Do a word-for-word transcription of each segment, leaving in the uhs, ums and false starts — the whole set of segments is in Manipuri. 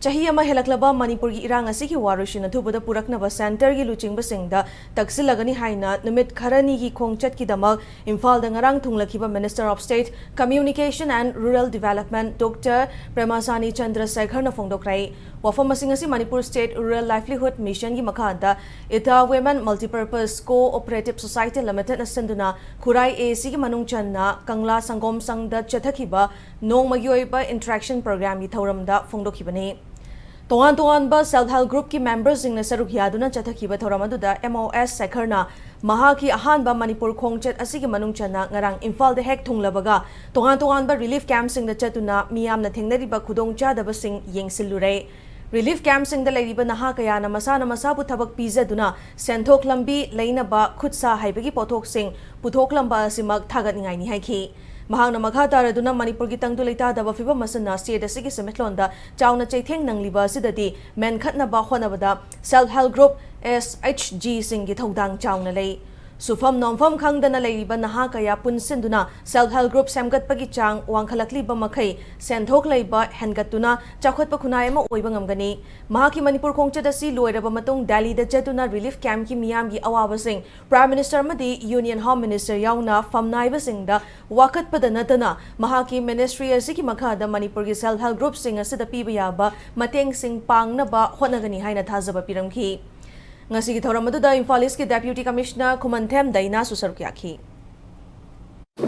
ꯆꯍꯤ ꯑꯃ ꯍꯦꯜꯂꯛꯂꯕ ꯃꯅꯤꯄꯨꯔꯒꯤ ꯏꯔꯥꯡ ꯑꯁꯤꯒꯤ ꯋꯥꯔꯣꯏꯁꯤꯟ ꯑꯊꯨꯕꯗ ꯄꯨꯔꯛꯅꯕ ꯁꯦꯟꯇꯔꯒꯤ ꯂꯨꯆꯤꯡꯕꯁꯤꯡꯗ ꯇꯛꯁꯤꯜꯂꯒꯅꯤ ꯍꯥꯏꯅ ꯅꯨꯃꯤꯠ ꯈꯔꯅꯤꯒꯤ ꯈꯣꯡꯆꯠꯀꯤꯗꯃꯛ ꯏꯝꯐꯥꯜꯗ ꯉꯔꯥꯡ ꯊꯨꯡꯂꯈꯤꯕ Minister of State Communication and Rural Development Doctor Premashani Chandrasekharꯅ ꯐꯣꯡꯗꯣꯛꯈ꯭ꯔꯦ꯫ ꯋꯥꯐꯝꯁꯤꯡ ꯑꯁꯤ ꯃꯅꯤꯄꯨꯔ State Rural Livelihood Missionꯒꯤ ꯃꯈꯥꯗ Ita Women Multipurpose Co-operative Society Limitedꯅ ꯁꯤꯟꯗꯨꯅ ꯈꯨꯔꯥꯏ ACꯒꯤ ꯃꯅꯨꯡ ꯆꯟꯅ ꯀꯪꯂꯥ ꯁꯪꯒꯣꯝ ꯁꯪꯗ ꯆꯠꯊꯈꯤꯕ ꯅꯣꯡꯃꯒꯤ ꯑꯣꯏꯕ interaction programꯒꯤ ꯊꯧꯔꯝꯗ ꯐꯣꯡꯗꯣꯛꯈꯤꯕꯅꯤ꯫ ꯇꯣꯉꯥꯟ ꯇꯣꯉꯥꯟꯕ Self Help Groupꯀꯤ memberꯁꯤꯡꯅ ꯁꯔꯨꯛ ꯌꯥꯗꯨꯅ ꯆꯠꯊꯈꯤꯕ ꯊꯧꯔꯝ ꯑꯗꯨꯗ M O S ꯁꯦꯈꯔꯅ ꯃꯍꯥꯛꯀꯤ ꯑꯍꯥꯟꯕ ꯃꯅꯤꯄꯨꯔ ꯈꯣꯡꯆꯠ ꯑꯁꯤꯒꯤ ꯃꯅꯨꯡ ꯆꯟꯅ ꯉꯔꯥꯡ ꯏꯝꯐꯥꯜꯗ ꯍꯦꯛ ꯊꯨꯡꯂꯕꯒ ꯇꯣꯉꯥꯟ ꯇꯣꯉꯥꯟꯕ relief campꯁꯤꯡꯗ ꯆꯠꯇꯨꯅ ꯃꯤꯌꯥꯝꯅ ꯊꯦꯡꯅꯔꯤꯕ ꯈꯨꯗꯣꯡꯆꯥꯗꯕꯁꯤꯡ ꯌꯦꯡꯁꯤꯜꯂꯨꯔꯦ꯫ Relief campꯁꯤꯡꯗ ꯂꯩꯔꯤꯕ ꯅꯍꯥ ꯀꯌꯥꯅ ꯃꯁꯥꯅ ꯃꯁꯥꯕꯨ ꯊꯕꯛ ꯄꯤꯖꯗꯨꯅ ꯁꯦꯟꯊꯣꯛ ꯂꯝꯕꯤ ꯂꯩꯅꯕ ꯈꯨꯠ ꯁꯥ ꯍꯩꯕꯒꯤ ꯄꯣꯠꯊꯣꯛꯁꯤꯡ ꯄꯨꯊꯣꯛꯂꯝꯕ ꯑꯁꯤꯃꯛ ꯊꯥꯒꯠꯅꯤꯡꯉꯥꯏꯅꯤ ꯍꯥꯏꯈꯤ꯫ ꯃꯍꯥꯛꯅ ꯃꯈꯥ ꯇꯥꯔꯗꯨꯅ ꯃꯅꯤꯄꯨꯔꯒꯤ ꯇꯪꯗꯨ ꯂꯩꯇꯥꯗꯕ ꯐꯤꯕꯝ ꯑꯁꯤꯅ state ꯑꯁꯤꯒꯤ ꯁꯦꯟꯃꯤꯠꯂꯣꯟꯗ ꯆꯥꯎꯅ ꯆꯩꯊꯦꯡ ꯅꯪꯂꯤꯕ ꯑꯁꯤꯗꯗꯤ ꯃꯦꯟꯈꯠꯅꯕ ꯍꯣꯠꯅꯕꯗ Self Help Group, S H Gꯁꯤꯡꯒꯤ ꯊꯧꯗꯥꯡ ꯆꯥꯎꯅ ꯂꯩ꯫ ꯁꯨꯐꯝ ꯅꯣꯝꯐꯝ ꯈꯪꯗꯅ ꯂꯩꯔꯤꯕ ꯅꯍꯥ ꯀꯌꯥ ꯄꯨꯟꯁꯤꯟꯗꯨꯅ Self Help Group ꯁꯦꯝꯒꯠꯄꯒꯤ ꯆꯥꯡ ꯋꯥꯡꯈꯠꯂꯛꯂꯤꯕ ꯃꯈꯩ ꯁꯦꯟꯊꯣꯛ ꯂꯩꯕ ꯍꯦꯟꯒꯠꯇꯨꯅ ꯆꯥꯎꯈꯠꯄ ꯈꯨꯟꯅꯥꯏ ꯑꯃ ꯑꯣꯏꯕ ꯉꯝꯒꯅꯤ꯫ ꯃꯍꯥꯛꯀꯤ ꯃꯅꯤꯄꯨꯔ ꯈꯣꯡꯆꯠ ꯑꯁꯤ ꯂꯣꯏꯔꯕ ꯃꯇꯨꯡ ꯗꯦꯜꯂꯤꯗ ꯆꯠꯇꯨꯅ relief campꯀꯤ ꯃꯤꯌꯥꯝꯒꯤ ꯑꯋꯥꯕꯁꯤꯡ Prime Minister ꯑꯃꯗꯤ Union Home Minister ꯌꯥꯎꯅ ꯐꯝꯅꯥꯏꯕꯁꯤꯡꯗ ꯋꯥꯀꯠꯄꯗ ꯅꯠꯇꯅ ꯃꯍꯥꯛꯀꯤ ministry ꯑꯁꯤꯒꯤ ꯃꯈꯥꯗ ꯃꯅꯤꯄꯨꯔꯒꯤ Self Help Groupꯁꯤꯡ ꯑꯁꯤꯗ ꯄꯤꯕ ꯌꯥꯕ ꯃꯇꯦꯡꯁꯤꯡ ꯄꯥꯡꯅꯕ ꯍꯣꯠꯅꯒꯅꯤ ꯍꯥꯏꯅ ꯊꯥꯖꯕ ꯄꯤꯔꯝꯈꯤ꯫ ꯉꯁꯤꯒꯤ ꯊꯧꯔꯝ ꯑꯗꯨꯗ ꯏꯝꯐꯥꯜ Eastꯀꯤ Deputy Commissioner ꯈꯨꯃꯟꯊꯦꯝ ꯗꯩꯅꯥꯁꯨ ꯁꯔꯨꯛ ꯌꯥꯈꯤ꯫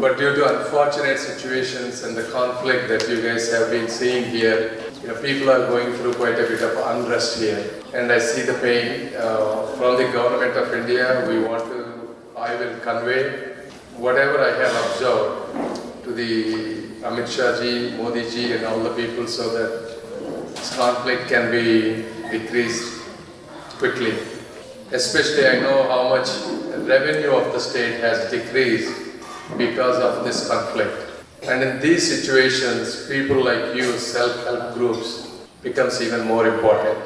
But due to unfortunate situations and the conflict that you guys have been seeing here, you know, people are going through quite a bit of unrest here. And I see the pain uh, from the government of India. We want to, I will convey whatever I have observed to the Amit Shah ji, Modi ji, and all the people so that this conflict can be decreased quickly. Especially, I know how much revenue of the state has decreased because of this conflict. And in these situations, people like you, self-help groups, becomes even more important.